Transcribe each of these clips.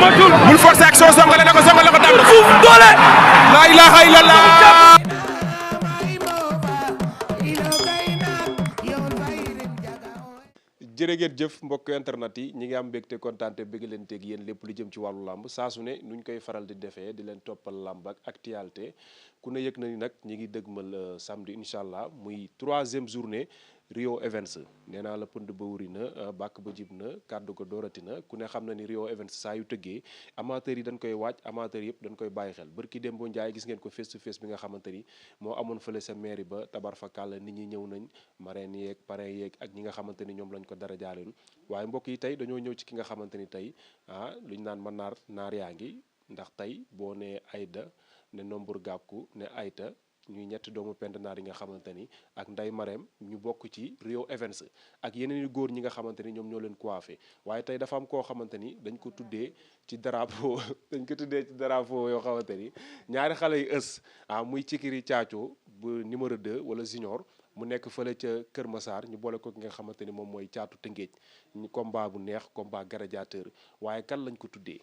matul bul forcer action songale na ko daan na suuf doole la ilaha illallah jërë ngeen jëf mbokk internet yi ñi ngi am mbégte kontaante bëgg leen teeg yéen lépp lu jëm ci wàllu làmb saa su ne nuñ koy faral di defee di leen toppal làmb ak actualité ku ne yëg na ni nag ñi ngi dëgmal samedi incha allah muy 3e journée Rio Events nee naa la pënd ba wuri na bàkk ba jib na kàddu ko doorati na ku ne xam na ni Rio Events saa yu tëggee amateurs yi dañ koy waaj amateurs yëpp dañ koy bàyyi xel bërki Dembo Ndiaye gis ngeen ko face to face bi nga xamante ni moo amoon fële sa mairie ba tabar fakàll nit ñi ñëw nañ marraine yeeg parrain yeeg ak ñi nga xamante ni ñoom lañ ko dara jaaleen waaye mbokk yi tey dañoo ñëw ci ki nga xamante ni tey lu ñu naan ma naar yaa ngi ndax tey boo nee Aïda ne Nombour Gakou ne Aïta ñuy ñetti doomu pendanaar yi nga xamante ni ak Ndeye Marème ñu bokk ci Rio Events ak yeneen i góor ñi nga xamante ni ñoom ñoo leen coiffé waaye tey dafa am koo xamante ni dañ ko tuddee ci drapeau yoo xamante ni ñaari xale yi ës muy Cikiri Caaco bu numéro 2 wala junior mu nekk fële ca Kër Massar ñu boole ko ki nga xamante ni moom mooy Caatu Tëngéej ñu combat bu neex combat gladiateur waaye kan lañ ko tuddee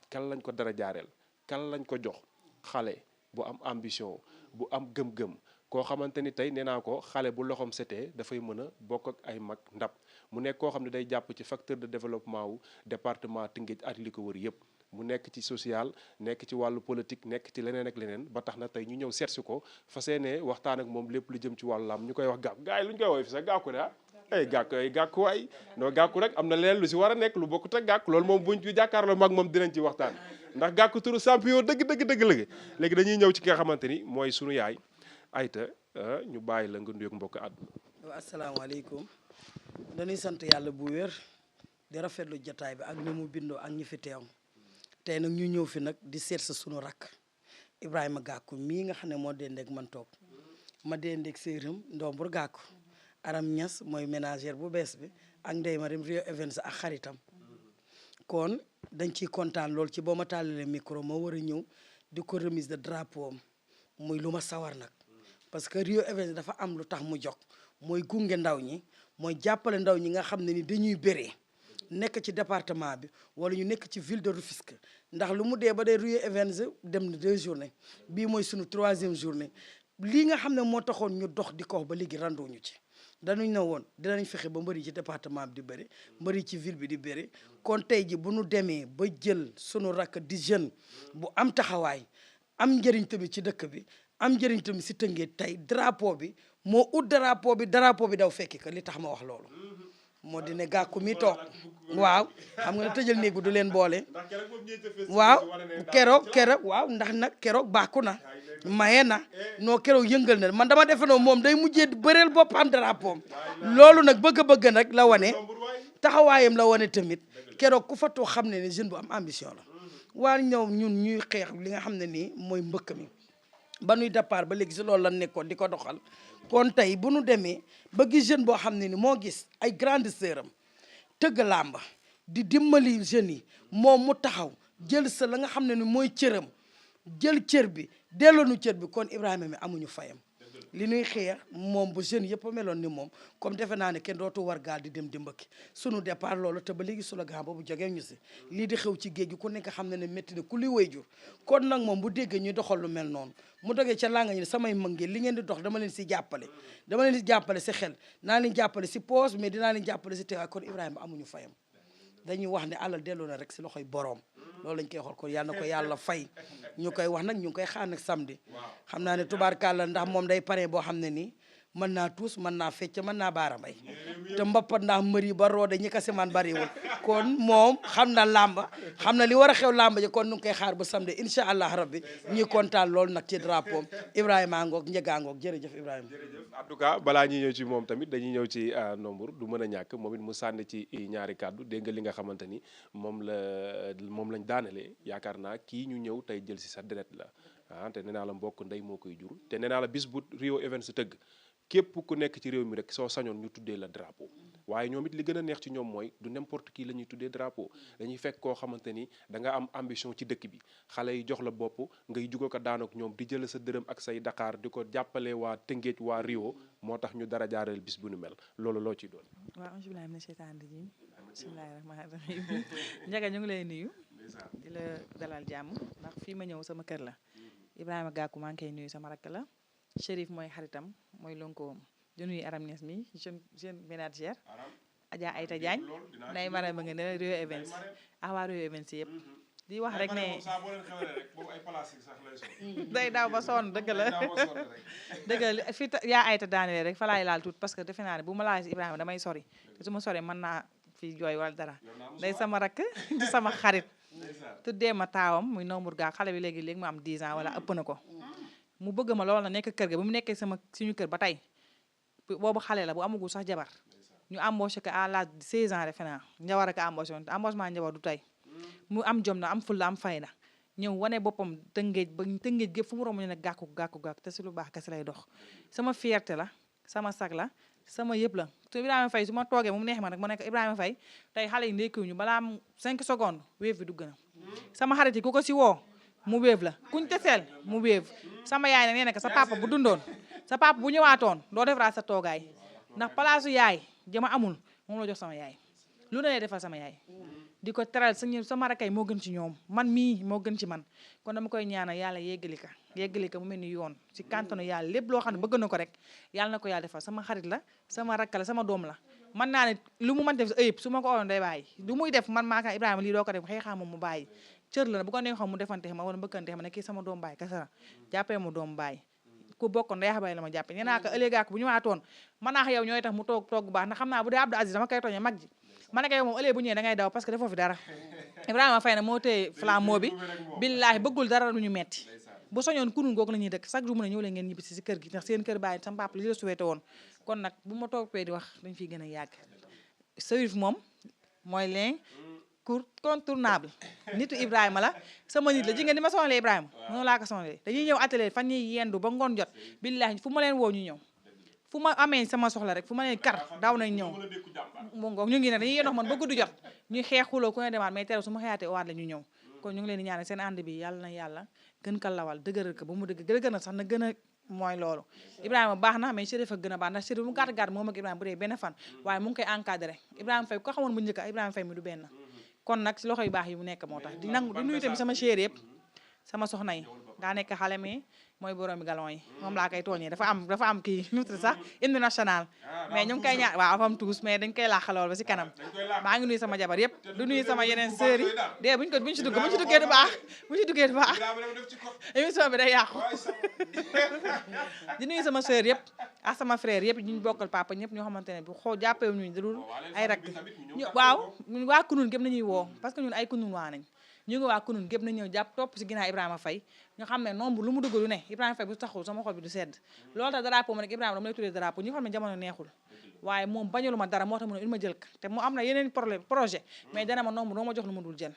kan lañ ko dara jaareel kan lañ ko jox xale bu am ambition bu am gëm-gëm koo xamante ni tey nee naa ko xale bu loxoom setee dafay mën a bokk ak ay mag ndab mu nekk koo xam ne day jàpp ci facteur de développement wu département Tëngéej ak li ko wër yëpp mu nekk ci social nekk ci wàllu politique nekk ci leneen ak leneen ba tax na tey ñu ñëw seetsi ko fas yéene waxtaan ak moom lépp lu jëm ci wàllu lam ñu koy wax gàkku gars yi lu ñu koy woowee fi sax gàkku ne gàkku waay non gàkku rek am na leneen lu si war a nekk lu bokkut ak gàkku loolu moom buñ ci jàkkaarloo mag moom dinañ ci waxtaan ndax gàkku turu champion dëgg léegi dañuy ñëw ci ki nga xamante ni mooy sunu yaay Aïta ñu bàyyi la nga nuyoog mbokk àdduna. waaw asalaamaaleykum dañuy sant yàlla bu wér di rafetlu jotaay bi ak ni mu bindoo ak ñi fi teew tey nag ñu ñëw fi nag di seet sa sunu rakk Ibrahima Gakou mii nga xam ne moo dendeeg man toog ma dendeeg séeram Ndombour Gakou Aram Niass mooy ménagère bu bees bi ak Ndeye Marème Rio Events ak xaritam kon dañ ciy kontaan lool ci boo ma tàllalee micro ma war a ñëw di ko remise de drapeau am muy lu ma sawar nag parce que Rio Events dafa am lu tax mu jox mooy gunge ndaw ñi mooy jàppale ndaw ñi nga xam ne ni dañuy bëree nekk ci département bi wala ñu nekk ci ville de Rufisque ndax lu mu dee ba dee Rio Events dem na 2 journées bii mooy sunu 3e journée lii nga xam ne moo taxoon ñu dox di ko wax ba léegi randuñu ci dañuy ne woon dinañ fexe ba mbëri ci département bi di bëri mbëri ci ville bi di bëri kon tey ji bu ñu demee ba jël sunu rakk di jeune bu am taxawaay am njëriñ tamit ci dëkk bi am njëriñ tamit si Tëngéej tey drapeau bi moo ut drapeau bi daw fekki ko li tax ma wax loolu moo di ne Gakou mi toog waaw xam nga ne tëjal néegu du leen boole waaw keroog waaw ndax nag keroog bàkku na maye na noo keroog yëngal na man dama defe noo moom day mujjee bëreel boppam drapeau loolu nag bëgg nag la wane taxawaayam la wane tamit keroog ku fa toog xam ne ne jeune bu am ambition la waa ñëw ñun ñuy xeex li nga xam ne nii mooy mbëkk mi ba nuy départ ba léegi si loolu la nekkoon di ko doxal kon tey bu nu demee ba gis jeune boo xam ne ni moo gis ay grande sœur am tëgg làmba di dimbali jeunes yi moom mu taxaw jël sa la nga xam ne ni mooy cëram jël cër bi delloonu cër bi kon Ibrahima mi amuñu fayam li ñuy xeex moom bu jeunes yëpp a meloon ni moom comme defe naa ne kenn dootu war gaal di dem di mbëkki sunu départ loolu te ba léegi slogan boobu jógee ñu si lii di xew ci géej gi ku nekk xam ne ne métti na ku li way jur kon nag moom bu déggee ñuy doxal lu mel noonu mu dogee ca langa ñu ne samay mëngee li ngeen di dox dama leen si jàppale si xel naa leen jàppale si poos mais dinaa leen jàppale si teewaay kon Ibrahima amuñu fayam dañuy wax ne alal delloo na rek si loxoy boroom loolu lañ koy xool kon yàlla na ko yàlla fay ñu koy wax nag ñu ngi koy xaar nag samedi xam naa ne tubaarkàlla ndax moom day pare boo xam ne nii mën naa tuus mën naa fecc mën naa baara mbay te mbappat ndax mëri ba roode ñi ko semaan bariwul kon moom xam na làmba xam na li war a xew làmba ji kon nu ngi koy xaar ba samedi incha allah rabbi ñuy kontaan loolu nag ci drapeau Ibrahima ngoog njëgaa ngoog jërëjëf Ibrahima en tout cas balaa ñuy ñëw ci moom tamit dañuy ñëw ci Nombour du mën a ñàkk moom it mu sànni ci ñaari kàddu dégg nga li nga xamante ni moom lañ daanalee yaakaar naa kii ñu ñëw tey jël si sa deret la te nee naa la mbokk ndey moo koy jur te nee naa la bis bu Rio Events tëgg képp ku nekk ci réew mi rek soo sañoon ñu tuddee la drapeau waaye ñoom it li gën a neex ci ñoom mooy du n'importe qui la ñuy tuddee drapeau dañuy fekk koo xamante ni da nga am ambition ci dëkk bi xale yi jox la bopp ngay jugo ko daanook ñoom di jël sa dërëm ak say Dakar di ko jàppale waa Tëngéej waa Rio moo tax ñu dara jaareel bis bu nu mel loolu loo ciy doon. waaw auzu billaahi mina sheytaani rajiim bismillaahi rahmaani rahiim Ndiaga ñu ngi lay nuyu di la dalal jàmm ndax fii ma ñëw sama kër la Ibrahima Gakou maa ngi koy nuyu sama rakk la Chérif mooy xaritam mooy lonkoom di nuyu Aram Niass mi jeune ménagère Adja Aïta Diagne nday mara ma nga ne Rio Events waa Rio Events yëpp di wax rek ne day daaw ba sonn dëgg la dëgg la fi yaa Aïta daanele rek fa laay laal tuut parce que defe naa ne bu ma laal si Ibrahima damay sori te su ma sori mën naa fi jooy wala dara day sama rakk di sama xarit tuddee ma taawam muy Nomour Ga xale bi léegi mu am 10 ans wala ëpp na ko mu bëgg ma lool na nekk kër ga bu mu nekkee suñu kër ba tey boobu xale la bu amagul sax jabar ñu embauché ko à l'âge de 16 ans defe naa njawar ak embauché woon embauchement njawar du tey mu am jom na am fulla am fayda ñëw wane boppam Tëngéej ba Tëngéej gépp fu mu romb ñu ne gàkku te si lu baax kese lay dox sama fierté la sama sag la sama yëpp la te Ibrahima Faye su ma toogee mu neex ma nag ma nekk Ibrahima Faye tey xale yi ndekkiwuñu balaa am 5 secondes wéef bi dugg na sama xarit yi ku ko si woo mu wéef la kuñ teseel mu wéef sama yaay nag nee na sa papa bu dundoon sa papa bu ñëwaatoon doo defaraat sa toogaay ndax palaasu yaay jama amul moom la jox sama yaay lu ne lay defal sama yaay di ko teral sama rakay moo gën ci ñoom man mii moo gën ci man kon dama koy ñaanal yàlla yeggali ka mu mel ni yoon ci kàntanu yàlla lépp loo xam ne bëgg na ko rek yàlla na ko yàlla defal sama xarit la sama rakk la sama doom la man naa ne lu mu mën def ëyëb su ma ko oon day bàyyi lu muy def man maaka Ibrahima lii doo ko def xëy xam mu bàyyi cër la bu ko neexoon mu defante ma wala mbëkkante ma ne kii sama doom bàyyi kasara jàppee mu doom bàyyi ku bokkoon day xabay la ma jàppe nee naa ko ëllëg ak bu ñu waatoon man naa yow ñooy tax mu toog baax ndax xam naa bu dee Abdou Aziz dama koy tooñe mag ji ma ne ko yow moom ëllëg bu ñëwee da ngay daw parce que defoo fi dara Ibrahima Faye na moo téye flambeau bi billaahi bëggul dara lu ñu metti bu soñoon kunun googu la ñuy dëkk chaque jour mu ne ñëw leen ngeen ñibbi si kër gi ndax seen kër bàyyi sama papa li la souhaité woon kon nag bu ma toogee di wax dañ fiy gën a yàgg Serif moom mooy contournable nitu Ibrahima la sama nit la ji nga ni ma sonalee Ibrahima noonu laa ko sonalee dañuy ñëw atelier fan ñuy yendu ba ngoon jot billaahi fu ma leen woo ñu ñëw fu ma amee sama soxla rek fu ma leen kar daaw nañ ñëw mu ngoog ñu ngi ne dañuy yendox man ba guddi jot ñu xeexuloo ku ne demaat mais teew su ma xeyaatee waat la ñu ñëw kon ñu ngi leen di ñaanal seen ànd bi yàlla na yàlla gën ka lawal dëgëral ko ba mu dëgg gën a sax na gën a mooy loolu Ibrahima baax na mais Chérif a gën a baax ndax Chérif mu gàtt gàtt moom ak Ibrahima bu dee benn fan waaye mu ngi koy encadré Ibrahima Faye ko xamoon bu njëkk Ibrahima Faye mi du benn kon nag si loxo yu baax yi mu nekk moo tax di nangu di nuyu tamit sama chéri yëpp sama soxna yi daa nekk xale mi mooy borom galon yi moom laa koy tooñee dafa am kii nutre sax hymne national mais ñu ngi koy ñaan waaw am tuus mais dañ koy laaxalool ba si kanam maa ngi nuyu sama jabar yëpp du nuyu sama yeneen sœurs yi dee buñ si duggee du baax émission bi day yàqu di nuyu sama sœur yëpp ak sama frère yëpp ñu bokkal papa ñëpp ñoo xamante ne bu jàppee ñu dul ay rak waaw waa kunun gépp nañuy woo parce que ñun ay kunun waa nañ ñu ngi waa kunun gépp nañ ñëw jàpp topp si ginnaaw Ibrahima Faye ñu xam ne nombre lu mu dugg lu ne Ibrahima Faye bu taxul sama xol bi du sedd loolu tax drapeau ma nekk Ibrahima dama lay tuddee drapeau ñu xam ne jamono neexul waaye moom bañalu ma dara moo tax mu ne il ma jël te mu am na yeneen projet mais dana ma nombre doo ma jox lu ma dul jël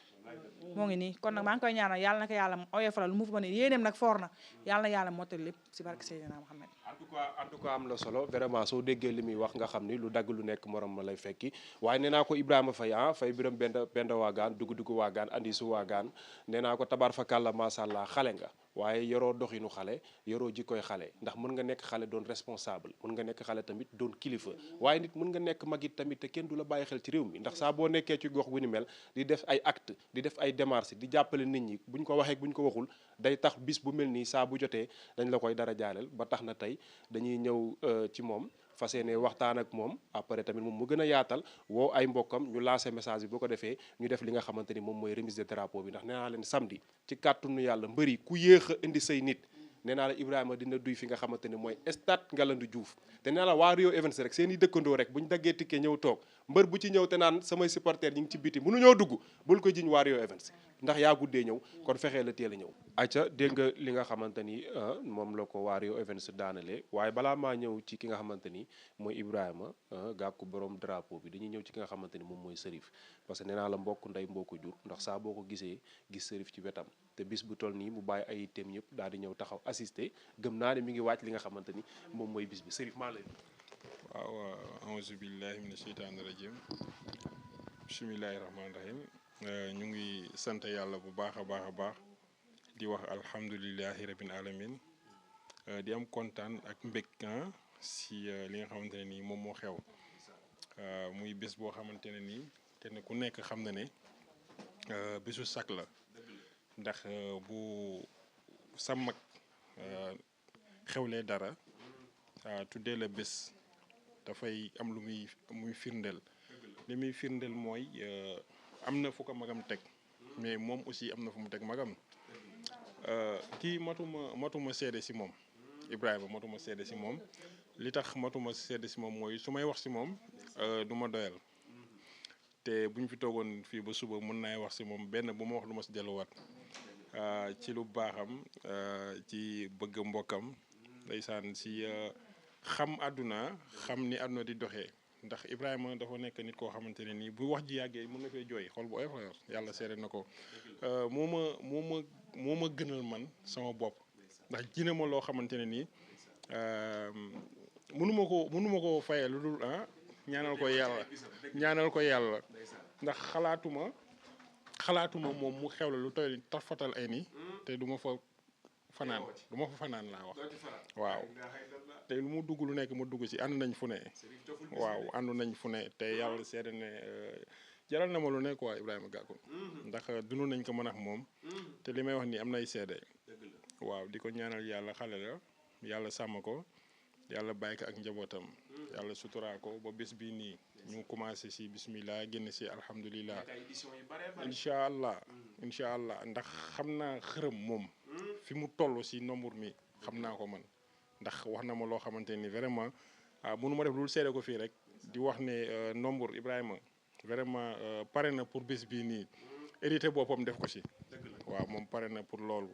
moo ngi nii kon nag maa ngi koy ñaanal yàlla na ko yàlla oyofalal lu mu fa ma ne yéeneem nag foor na yàlla na yàlla mottali lépp si barke Seydina Muhammad en tout cas am na solo vraiment soo déggee li muy wax nga xam ni lu dagg lu nekk morom ma lay fekki waaye nee naa ko Ibrahima Faye Faye biram benda waagaan dugg waagaan andi su waagaan nee naa ko tabar fa kàlla masha Allah xale nga waaye yoroo doxinu xale yoroo jikkoy xale ndax mën nga nekk xale doon responsable mën nga nekk xale tamit doon kilifa waaye nit mën nga nekk magit tamit te kenn du la bàyyi xel ci réew mi ndax saa boo nekkee ci gox bu ni mel di def ay acte di def ay démarches di jàppale nit ñi buñ ko waxee buñ ko waxul day tax bis bu mel nii saa bu jotee dañ la koy dara jaaleel ba tax na tey dañuy ñëw ci moom fas yéene waxtaan ak moom après tamit moom mu gën a yaatal woo ay mbokkam ñu lancé message bi boo ko defee ñu def li nga xamante ni moom mooy remise de drapeau bi ndax nee naa leen samedi ci kàttanu yàlla mbëri ku yéex a indi say nit nee naa la Ibrahima dina duy fi nga xamante ni mooy stade Ngalandou Diouf te nee naa la waa Rio Events rek seen i dëkkandoo rek bu ñu daggee tikkee ñëw toog mbër bu ci ñëw te naan samay supporters ñi ngi ci biti mënuñoo dugg bul ko jiñ waa Rio Events ndax yaa guddee ñëw kon fexee la teel a ñëw acca dégg nga li nga xamante ni moom la ko waa Rio Events daanale waaye balaa maa ñëw ci ki nga xamante ni mooy Ibrahima Gakou borom drapeau bi dañuy ñëw ci ki nga xamante ni moom mooy Serif parce que nee naa la mbokk ndey mbokk jur ndax saa boo ko gisee gis Serif ci wetam te bis bu toll nii mu bàyyi ay itam yëpp daal di ñëw taxaw assisté gëm naa ne mi ngi wàcc li nga xamante ni moom mooy bis bi Serif maa lay waaw auzu billahi mina sheytaani rajim bismillahi rahmaani rahim ñu ngi sant yàlla bu baax a baax di wax alhamdulilahi rabbil alamin di am kontaan ak mbég si li nga xamante ne nii moom moo xew muy bés boo xamante ne nii kenn ku nekk xam na ne bésu sak la ndax bu sa mag xewlee dara tuddee la bés dafay am lu muy firndeel li muy firndeel mooy am na fu ko magam teg mais moom aussi am na fu mu teg magam kii matuma seede si moom Ibrahima matuma seede si moom li tax matuma seede si moom mooy su may wax si moom du ma doyal te bu ñu fi toogoon fii ba suba mën naay wax si moom benn bu ma wax lu ma si delluwaat ci lu baaxam ci bëgg mbokkam ndeysaan si xam àdduna xam ni àdduna di doxee ndax Ibrahima dafa nekk nit koo xamante ne nii bu wax ji yàggee mën na fee jooy xol bu oyof la yor yàlla seere na ko moo ma gënal man sama bopp ndax jine ma loo xamante ne nii mënuma ko fayee lu dul ñaanal ko yàlla ndax xalaatuma moom mu xew la lu toy tafatal ay nii te du ma fa fanaan laa wax waaw te lu mu dugg lu nekk ma dugg ci ànd nañ fu ne waaw ànd nañ fu ne te yàlla seede ne jaral na ma lu ne quoi Ibrahima Gakou ndax dund nañ ko mën ak moom te li may wax nii am nay seede waaw di ko ñaanal yàlla xale la yàlla sàmm ko yàlla bàyyi ko ak njabootam yàlla suturaa ko ba bés bii nii ñu commencé ci bismillah génn ci alhamdulilah incha allah ndax xam naa xërëm moom fi mu toll ci nombre mi xam naa ko man ndax wax na ma loo xamante ni vraiment mënu ma def lu seede ko fii rek di wax ne nombre Ibrahima vraiment pare na pour bés bii nii hérité boppam def ko ci waaw moom pare na pour loolu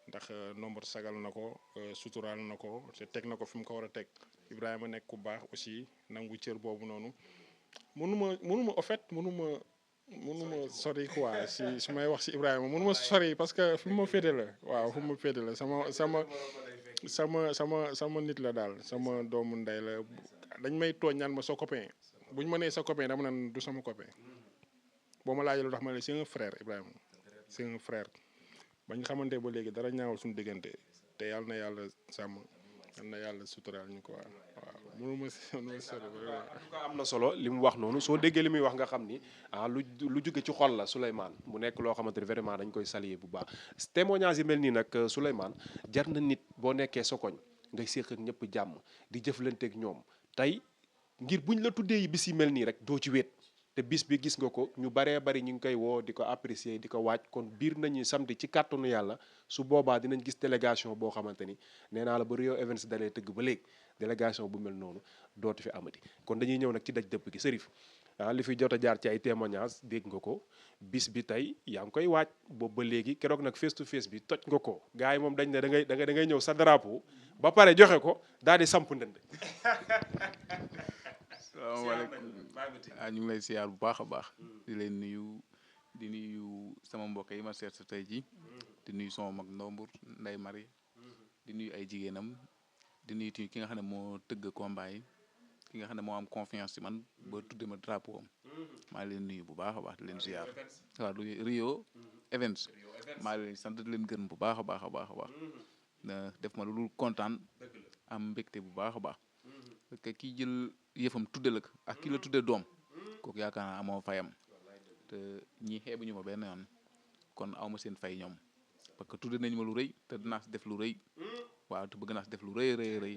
ndax nombre sagal na ko suturaal na ko te teg na ko fi mu ko war a teg Ibrahima nekk ku baax aussi nangu cër boobu noonu mënuma en fait mënuma sori quoi su may wax ci Ibrahima mënuma sori parce que fi mu ma féete la waaw fi mu ma féete la sama nit la daal sama doomu ndey la dañ may tooñ naan ma sa copain buñ ma nee sa copain dama naan du sama copain boo ma laajee lu tax ma ne c'est un frère Ibrahima c'est un frère bañ xamante ba léegi dara ñaawul suñu diggante te yàlla na yàlla sàmm yàlla na yàlla suturaal ñu ko waaw mënuma sori am na solo li mu wax noonu soo déggee li muy wax nga xam ni lu jóge ci xol la Souleymane mu nekk loo xamante ni vraiment dañ koy saluer bu baax témoignage yi mel nii nag Souleymane jar na nit boo nekkee sa koñ ngay séq ak ñëpp jàmm di jëflanteeg ñoom tey ngir buñ la tuddee yi bis yi mel nii rek doo ci wéet te bis bi gis nga ko ñu baree bari ñu ngi koy woo di ko apprécier di ko waaj kon biir nañu samedi ci kàttanu yàlla su boobaa dinañ gis délégation boo xamante ni nee naa la ba Rio Events dalee tëgg ba léegi délégation bu mel noonu dootu fi amati kon dañuy ñëw nag ci daj dëpp gi Serif li fi jot a jaar ci ay témoignages dégg nga ko bis bi tey yaa ngi koy waaj boobu ba léegi keroog nag face to face bi toj nga ko gars yi moom dañ ne da ngay ñëw sa drapeau ba pare joxe ko daal di samp ndënd. salaamaaleykum ñu ngi lay siyaar bu baax a baax di leen nuyu sama mbokk yi ma seet sa tey ji di nuyu sama mag Ndombour Ndeye Marie di nuyu ay jigéenam di nuyu ki nga xam ne moo tëgg combat yi ki nga xam ne moo am confiance ci man ba tudde ma drapeau am maa ngi leen nuyu bu baax a baax di leen siyaar waaw Rio Events maa ngi leen sant di leen gërëm bu baax a baax a baax a baax def ma lu dul kontaan am mbégte bu baax a baax parce que kii jël yëfam tudde la ak ki la tudde doom kooku yaakaar naa amoo fayam te ñii xeebuñu ma benn yoon kon aw ma seen fay ñoom parce que tudde nañ ma lu rëy te dinaa si def lu rëy waaw te bëgg naa si def lu rëy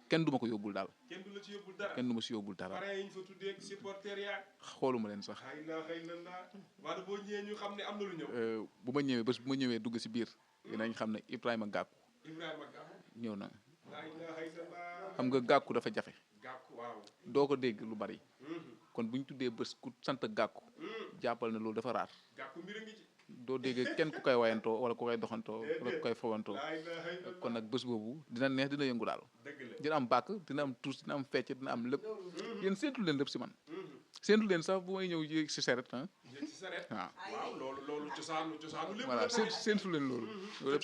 kenn du ma ko yóbbul daal. kenn du la ci yóbbul dara kenn du ma si yóbbul dara. pare yi ñu fa tuddee ak supporter yaa. xooluma leen sax. waaye boo ñëwee ñu xam ne am na lu ñëw. bu ma ñëwee dugg si biir dinañ xam ne Ibrahima Gakou. ñëw na. xam nga Gakou dafa jafe. waaw doo ko dégg lu bari. kon bu ñu tuddee bés ku sant Gakou. jàppal na loolu dafa raar. Gakou mbir a ngi ci. doo dégg kenn ku koy wayantoo wala ku koy doxantoo wala ku koy fawantoo kon nag bés boobu dina neex dina yëngu daal dina am bàkk dina am tuus dina am fecc dina am lépp yéen séentu leen lépp si man séentu leen sax bu may ñëw yéeg si saret waaw loolu cosaanu lépp voilà séentu leen loolu lépp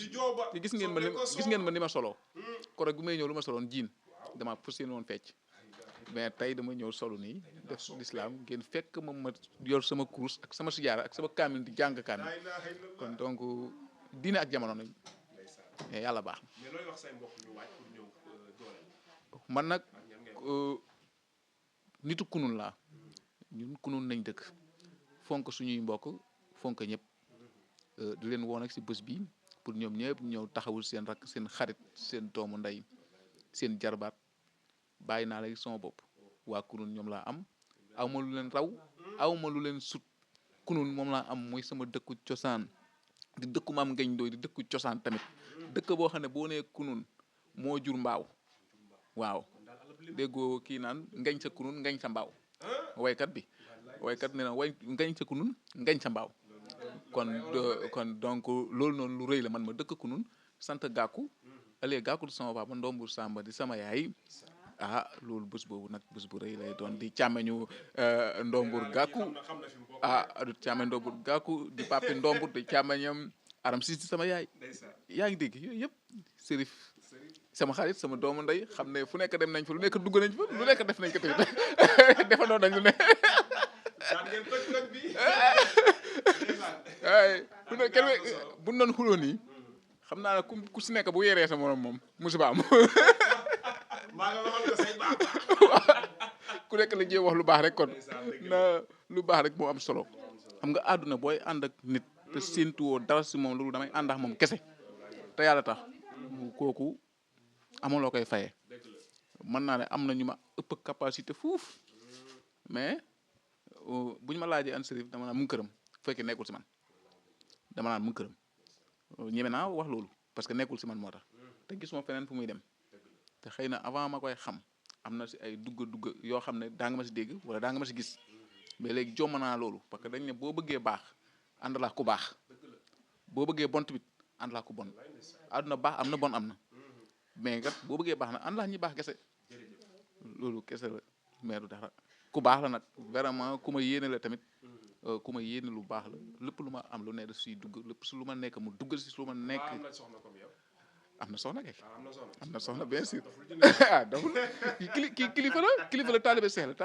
te gis ngeen ma ni ma soloo korog bu may ñëw lu ma soloon jiin dama fas yéene woon fecc mais tey dama ñëw solu nii def l'islam ngeen fekk ma yor sama kurus ak sama sijaara ak sama kaamil di jàng kaamil kon donc diine ak jamono nañ mais yàlla baax mais looy wax say mbokk ñu waaj pour ñëw dooleel. man nag nitu kunun laa ñun kunun nañ dëkk fonk suñuy mbokk fonk ñëpp di leen woon ak si bés bi pour ñoom ñëpp ñëw taxawul seen rakk seen xarit seen doomu ndey seen jarbaat bàyyi naa lay sama bopp waa kunun ñoom laa am awma lu leen raw awma lu leen sut kunun moom laa am mooy sama dëkku cosaan di dëkku maam ngañ dooy di dëkku cosaan tamit dëkk boo xam ne boo nee kunun moo jur mbaaw waaw déggoo kii naan ngañ sa kunun ngañ sa mbaaw waykat bi waykat nee na way ngañ sa kunun ngañ sa mbaaw kon donc loolu noonu lu rëy la man ma dëkk kunun sant gàkku alee gàkku di sama papa ndombur samba di sama yaay loolu bés boobu nag bés bu rëy lay doon di càmmeñu ndombur gàkku du càmmeñ ndombur gàkku di papi ndombur di càmmeñam aram si sama yaay yaa ngi dégg yooyu yëpp sérif sama xarit sama doomu ndey xam ne fu nekk dem nañ fa lu nekk dugg nañ fa lu nekk def nañ ko tamit defandoo nañ lu ne ay lu ne kenn bu ñu doon xuloo nii xam naa ne ku si nekk bu yeree sa morom moom musiba am ku nekk la jéem wax lu baax rek kon na lu baax rek moo am solo xam nga àdduna booy ànd ak nit te séentuwoo dara si moom loolu damay ànd ak moom kese te yàlla tax kooku amuloo koy fayee mën naa ne am na ñu ma ëpp capacité fuuf mais bu ñu ma laajee an sérif dama naan mu ngi këram bu fekkee nekkul si man dama naan mu ngi këram ñeme naa wax loolu parce que nekkul si man moo tax te gisuma feneen fu muy dem te xëy na avant ma koy xam am na si ay dugg yoo xam ne daa nga ma si dégg wala daa nga ma si gis mais léegi jomb naa loolu parce que dañ ne boo bëggee baax ànd laa ku baax boo bëggee bon tamit ànd laa ku bon àdduna baax am na bon am na mais kat boo bëggee baax na ànd laa ñi baax kese loolu kese la mais du dara ku baax la nag vraiment ku ma yéene la tamit ku ma yéene lu baax la lépp lu ma am lu ne daf siy dugg lépp si lu ma nekk mu duggal si lu ma nekk am na soxna kay am na soxna bien sûr daful kilifa la taalibe seex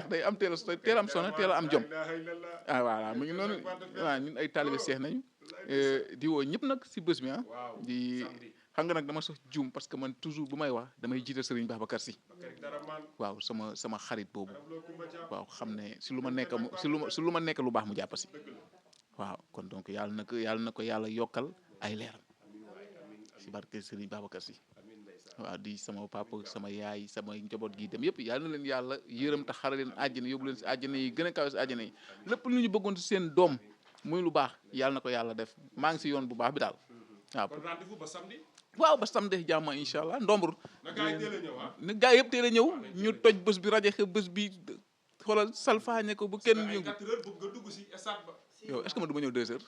day am teel am soxna teel a am jom voilà mu ngi noonu waaw ñun ay taalibe seex nañu di woo ñëpp nag si bés bi di xam nga nag dama sox juum parce que man toujours bu may wax damay jiite Serigne Babacar Sy waaw sama xarit boobu waaw xam ne si lu ma nekk si lu ma nekk lu baax mu jàpp si waaw kon donc yàlla na ko yàlla yokkal ay leeram si barke Serigne Babacar Sy waaw di sama papa sama yaay sama njaboot gi dem yëpp yàlla na leen yàlla yërëm te xare leen àjjana yóbbu leen si àjjana yi gën a kawe si àjjana yi lépp lu ñu bëggoon si seen doom muy lu baax yàlla na ko yàlla def maa ngi si yoon bu baax bi daal waaw. kon rendez-vous ba samedi. waaw ba samedi jàmm incha allah ndombur. na gaa yëpp teel a ñëw ñu toj bés bi rajo bés bi xoolal salfaañe ko bu kenn yëngu. yow est-ce que man du ma ñëw 2 heures.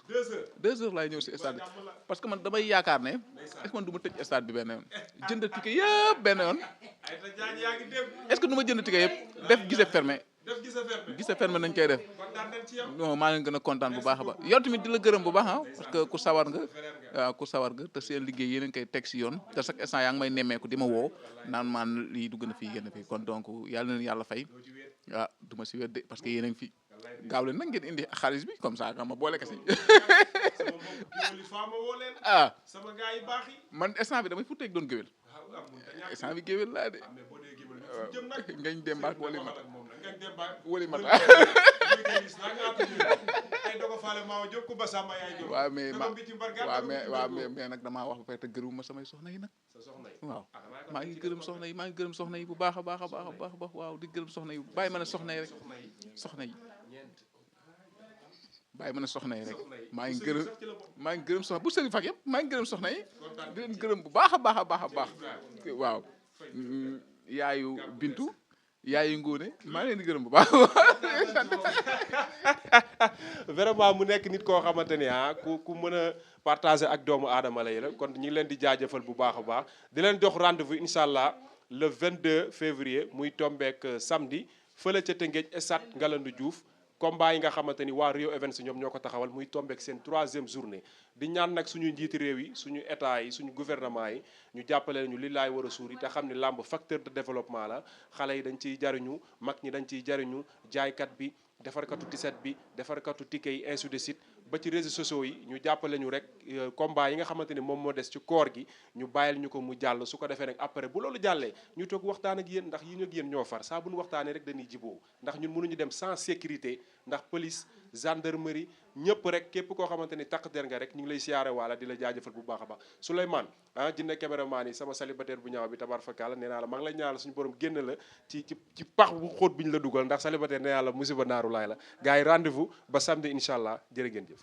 2 heures laay ñëw si stade bi parce que man damay yaakaar ne est-ce que man du ma tëj stade bi benn yoon jënd ticket yëpp benn yoon est-ce que du ma jënd ticket yëpp def gise fermé gise fermé nañ koy def non maa ngi gën a kontaan bu baax a baax yow tamit di la gërëm bu baax parce que ku sawar nga waaw ku sawar nga te seen liggéey yéen a ngi koy teg si yoon te chaque instant yaa ngi may nemmeeku di ma woo naan maan lii dugg na fii génn fii kon donc yàlla na leen yàlla fay waaw du ma si wedde parce que yéen a ngi fi gaaw leen nag ngeen indi xaalis bi comme ça nga ma boole ko si man instant bi damay futteeg doon géwél instant bi géwél laa de ngañ dem baak wali mata waaw mais nag damaa wax ba pare te gërëm ma samay soxna yi nag waaw maa ngi gërëm soxna yi bu baax a baax a baax a baax waaw di gërëm soxna yi bàyyi ma ne soxna yi rek soxna yi bàyyi ma ne soxna yi rek maa ngi gërëm soxna bu sëriñ fak yëpp maa ngi gërëm soxna yi di leen gërëm bu baax a baax a baax a baax waaw yaayu bintu yaayu ngóone maa ngi leen di gërëm bu baax vraiment mu nekk nit koo xamante ni ku mën a partager ak doomu aadama lay la kon ñu ngi leen di jaajëfal bu baax a baax di leen jox rendez-vous incha allah le 22 février muy tombeek samedi fële ca Tëngéej stade Ngalandou Diouf combat yi nga xamante ni waa Rio Events ñoom ñoo ko taxawal muy tombeek seen 3e journée di ñaan nag suñu njiiti réew yi suñu état yi suñu gouvernement yi ñu jàppale ñu li laay war a suur yi te xam ni làmb facteur de développement la xale yi dañ ciy jariñu mag ñi dañ ciy jariñu jaaykat bi defarkatu tiset bi defarkatu ticket yi ainsi de suite ba ci réseaux sociaux yi ñu jàppale ñu rek combat yi nga xamante ni moom moo des ci koor gi ñu bàyyil ñu ko mu jàll su ko defee nag après bu loolu jàllee ñu toog waxtaan ak yéen ndax yi ñu ak yéen ñoo far saa bu ñu waxtaanee rek dañuy jiboo ndax ñun mënuñu dem sans sécurité ndax police gendarmerie ñëpp rek képp koo xamante ni takk der nga rek ñu ngi lay siyaare waala di la jaajëfal bu baax a baax Souleymane jinne caméraman yi sama célibataire bu ñaaw bi tabar fakala nee naa la maa ngi lay ñaanal suñu borom génn la ci pax bu xóot bi ñu la dugal ndax célibataire nee naa la musiba naaru laay la gars yi rendez-vous ba samedi incha allah jërë ngeen jëf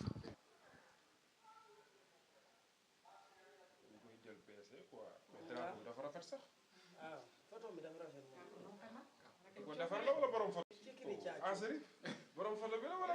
defar la wala borom fa borom fa la bi la wala